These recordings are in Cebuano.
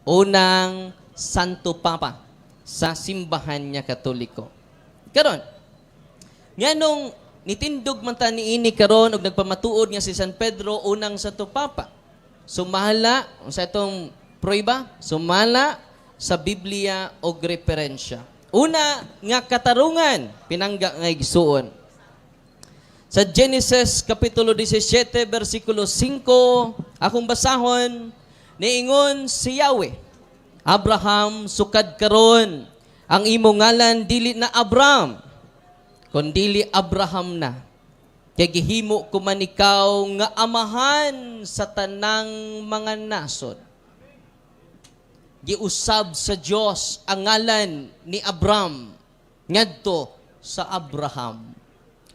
Unang Santo Papa sa simbahan niya Katoliko. Karon, nganong nitindog man ta niini karon og nagpamatuod nga si San Pedro unang Santo Papa? Sumala sa itong prueba, sumala sa Biblia og referensya. Una nga katarungan, pinangga nga igsuon. Sa Genesis Kapitulo 17, versikulo 5, akong basahon, niingon si Yahweh, "Abraham, sukad karon, ang imong ngalan dili na Abram, kundili Abraham na. Kay gihimo ko man ikaw nga amahan sa tanang mga nasod." Giusab sa Dios ang ngalan ni Abram ngadto sa Abraham.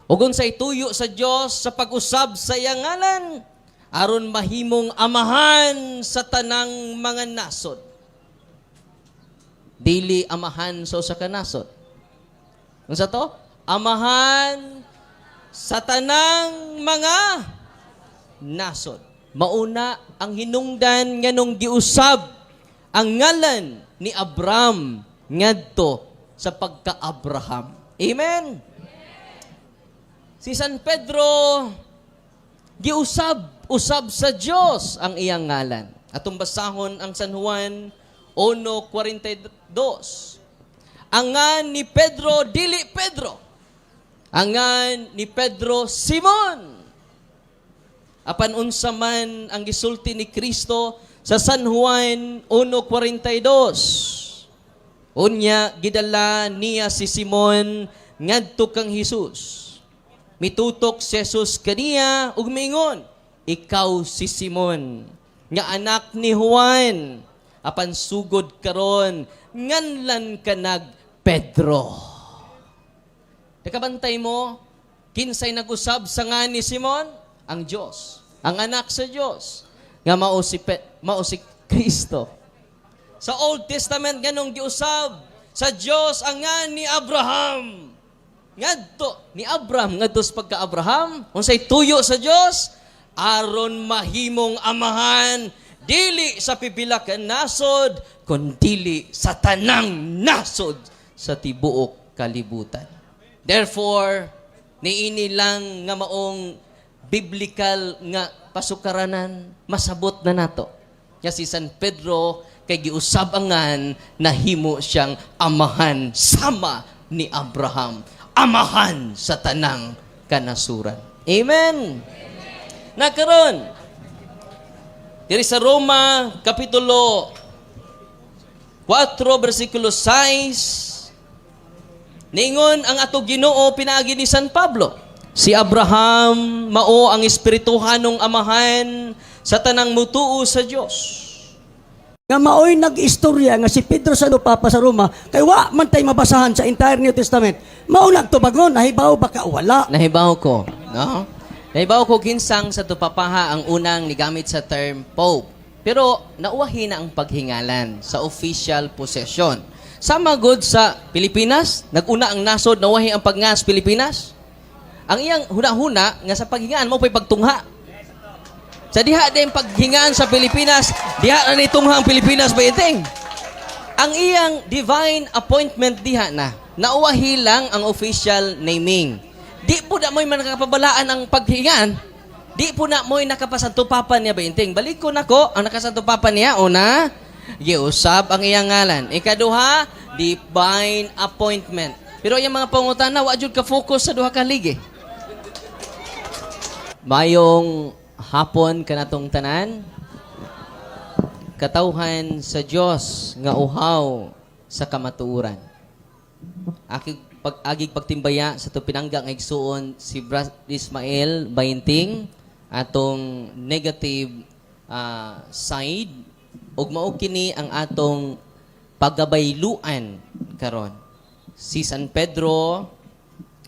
Ug unsay tuyo sa Dios sa pag-usab sa iyang ngalan? Aron mahimong amahan sa tanang mga nasod. Dili amahan sa usa ka nasod. Unsa to? Amahan sa tanang mga nasod. Mauna ang hinungdan nganong giusab ang ngalan ni Abram ngadto sa pagka-Abraham. Amen. Si San Pedro, giusab usab sa Dios ang iyang ngalan. Atong basahon ang San Juan 1:42. Ang ngan ni Pedro dili Pedro. Ang ngan ni Pedro Simon. Apan unsa man ang gisulti ni Kristo sa San Juan 1:42? Unya gidala niya si Simon ngadto kang Hesus. Mitutok si Jesus kaniya ug miingon, "Ikaw si Simon nga anak ni Juan. Apan sugod karon nganlan ka nag Pedro." Nakabantay mo, kinsay nag-usab sa ngan ni Simon? Ang Diyos. Ang anak sa Diyos. Nga mao si Kristo. Sa Old Testament, ganong giusab sa Diyos ang ngan ni Abraham ngadto ni Abraham ngadto sa pagka-Abraham. Unsay tuyo sa Dios? Aron mahimong amahan dili sa pipila ka nasod kundili sa tanang nasod sa tibuok kalibutan. Therefore, niini lang nga maong biblical nga pasukaranan, masabot na nato nga si San Pedro kay giusab ang ngan, nahimo siyang amahan sama ni Abraham, amahan sa tanang kanasuran. Amen. Nakaron diri sa Roma Kapitulo 4 versikulo 6, ningon ang ato Ginoo pinaagi ni San Pablo, si Abraham mao ang espirituhanong amahan sa tanang mutuo sa Dios. Nga maoy nag-istorya nga si Pedro Santo Papa sa Roma kay wa man tay mabasahan sa entire New Testament. Mao nang tubagon, nahibaw ba ka wala? Nahibaw ko, no? Nahibaw ko kinsang Santo Papaha ang unang nigamit sa term Pope. Pero nauwahi na ang paghingalan sa official possession. Sama gud sa Pilipinas, naguna ang nasod, nauwahi ang pagngas Pilipinas. Ang iyang huna-huna nga sa paghingaan mo pa'y pagtungha. Sa diha din paghingaan sa Pilipinas, diha na nitungha ang Pilipinas bayiting. Ang iyang divine appointment diha na. Nauwahi lang ang official naming. Di po na mo'y nakapabalaan ang paghingaan. Di po na mo'y nakapasanto papa niya bainting. Balik ko nako, ang nakasanto papa niya, una, giusab ang iyang ngalan. Ikaduha, divine appointment. Pero yung mga pangutana, wa jud ka focus sa duha ka ligi. Mayong hapon kanatong tanan. Katawhan sa Dios nga uhaw sa kamatuoran. Akig pag agig pagtimbaya sa atong pinangga nga igsuon si Brad Ismael Bainting, atong negative side, ug mao kini ang atong pagabayluan karon. Si San Pedro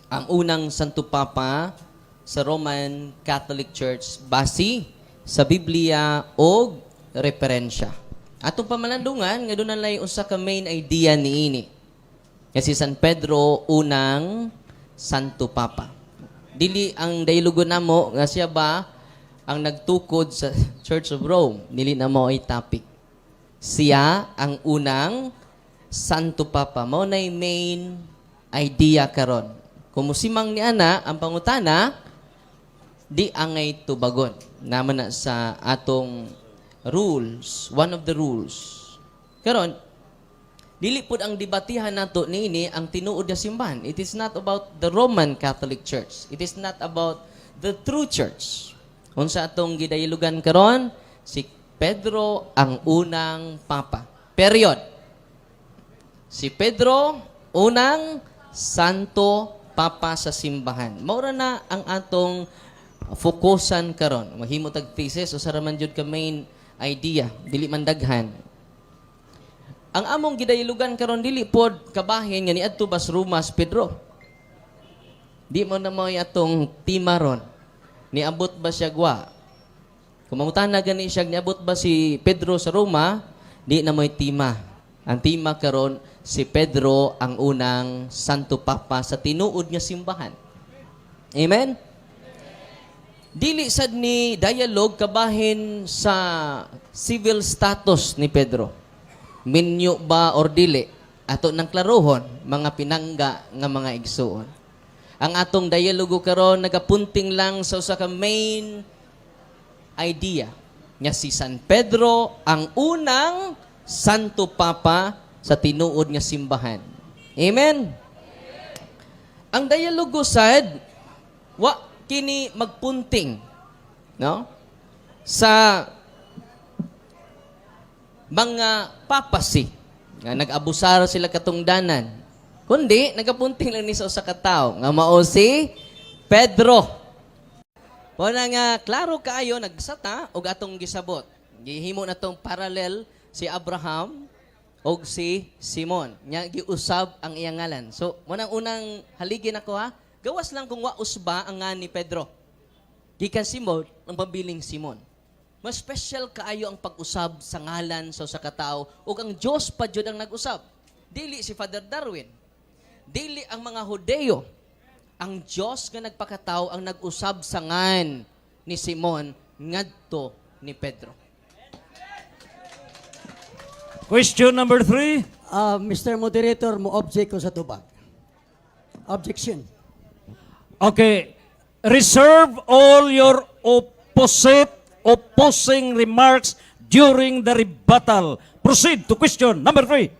ang unang Santo Papa sa Roman Catholic Church base sa Biblia og referensya. Atong pamalandungan nga doon na usa ka main idea niini. Nga si San Pedro unang Santo Papa. Dili ang dialogo namo nga siya ba ang nagtukod sa Church of Rome. Dili na mo ay topic. Siya ang unang Santo Papa. Mao nay main idea karon. Kung musimang ni ana ang pangutana, di angay tubagon. Naman na sa atong rules, one of the rules. Karon, dili pud ang debatihan nato niini ang tinuod nga simbahan. It is not about the Roman Catholic Church. It is not about the true church. Unsa atong gidayalogan karon, si Pedro ang unang papa. Period. Si Pedro, unang santo papa sa simbahan. Maura na ang atong fokusan karon. Mahimo tag thesis usa ra man jud ka main idea, dili man daghan. Ang among gidayalogan karon, dili pod kabahin nga niadto bas Roma si Pedro. Di mo na mo'y atong tema ron. Niabot ba siya gwa? Kung mangutana gani siya, niabot ba si Pedro sa Roma? Di na mo'y tema. Ang tema karon, si Pedro ang unang Santo Papa sa tinuod nga simbahan. Amen? Dili sad ni dialogue kabahin sa civil status ni Pedro. Minyo ba or dili? Ato nang klarohon, mga pinangga nga mga igsuon. Ang atong dialogo karon nagapunting lang sa usa ka main idea nga si San Pedro ang unang Santo Papa sa tinuod nga simbahan. Amen. Ang dialogo sad wa kini magpunting, no, sa mga papacy nga nag-abusar sila katungdanan, kundi nagapunting lang ni sa usa ka tawo nga mao si Pedro. Mao na nga klaro kaayo nagsata og atong gisabot. Gihimo na tong parallel si Abraham og si Simon. Nya giusab ang iyang ngalan. So, mo nang unang haligi nako ha. Gawas lang kung wa usba ang ngan ni Pedro. Gikan Simon, ang pabiling Simon. Mas special kaayo ang pag-usab sa ngalan sa usa ka tawo ug ang Dios pa jud ang nag-usab. Dili si Father Darwin. Dili ang mga Hudeo. Ang Dios nga nagpakatao ang nag-usab sa ngan ni Simon ngadto ni Pedro. Question number 3. Mr. Moderator, mo object ko sa tubag. Objection. Okay. Reserve all your opposing remarks during the rebuttal. Proceed to question number 3.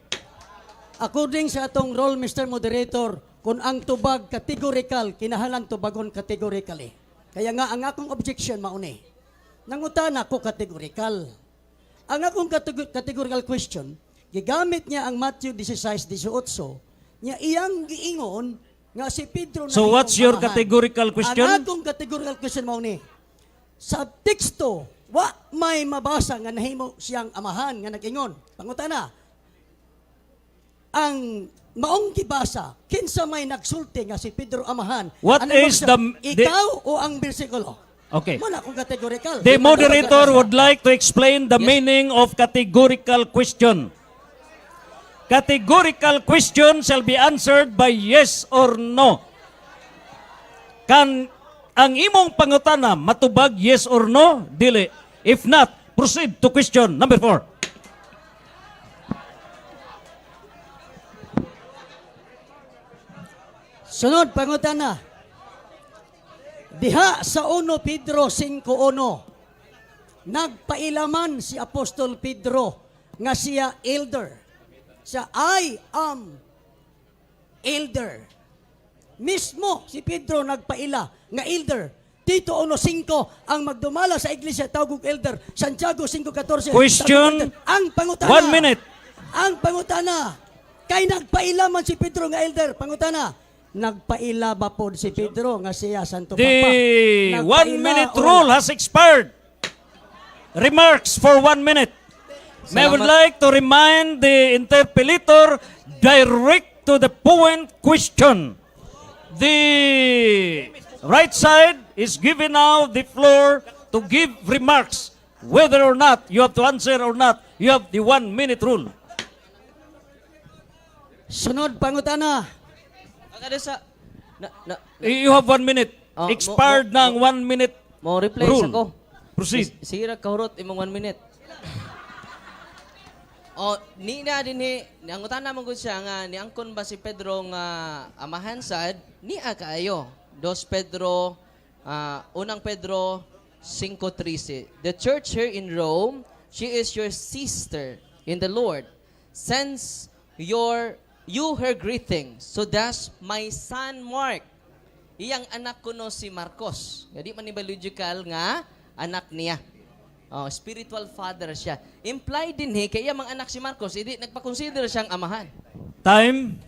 According sa atong role, Mr. Moderator, kung ang tubag categorical, kinahanglan tubagon categorically. Kaya nga ang akong objection mauni. Nangutana ko categorical. Ang akong categorical question, gigamit niya ang Matthew 16:18, niya iyang giingon nga si Pedro So nahimong what's your amahan. Categorical question? Ang akong categorical question mauni. Sa teksto, wa may mabasa nga nahimo siyang amahan nga nag-ingon. Pangutana, ang maong gibasa, kinsa may nagsulti nga si Pedro amahan? What Ano is ikaw o ang bersikulo? Okay. Muna kung categorical. The moderator would like to explain the Yes. meaning of categorical question. Categorical question shall be answered by yes or no. Kan ang imong pangutana matubag yes or no? Dili. If not, proceed to question number 4. Sunod, pangutana. Diha sa 1 Pedro 5.1, nagpailaman si Apostol Pedro nga siya elder. Sa "I am elder." Mismo si Pedro nagpaila nga elder. Tito 1.5, ang magdumala sa iglesia tawag og elder. Santiago 5.14, Question. tawag og elder. Ang pangutana. One minute. Ang pangutana. Kay nagpaila man si Pedro nga elder. Pangutana. Nagpaila ba pod si Pedro nga siya Santo Papa? The Nagpaila 1 minute o rule has expired. Remarks for 1 minute. May I would Salamat. Like to remind the interpellator, direct to the point question. The right side is given now the floor to give remarks. Whether or not you have to answer or not, you have the 1 minute rule. Sunod pangutana. Kada sa na, na, You have 1 minute. Oh, Expired na ang 1 minute mo reply rule. sa ko. Proceed. Sige ra kahurot imong 1 minute. O ni na dinhi nangutana man gud siya nga niangkon ba si Pedro nga amahan sad niya kaayo. Dos Pedro, Unang Pedro 5:13. "The church here in Rome, she is your sister in the Lord, sends you her greetings. So does my son Mark." Iyang anak kuno si Marcos. Nga di man ni biological nga anak niya. Oh, spiritual father siya. Implied dinhi kay iya mang anak si Marcos, hindi nagpa-consider siyang amahan. Time.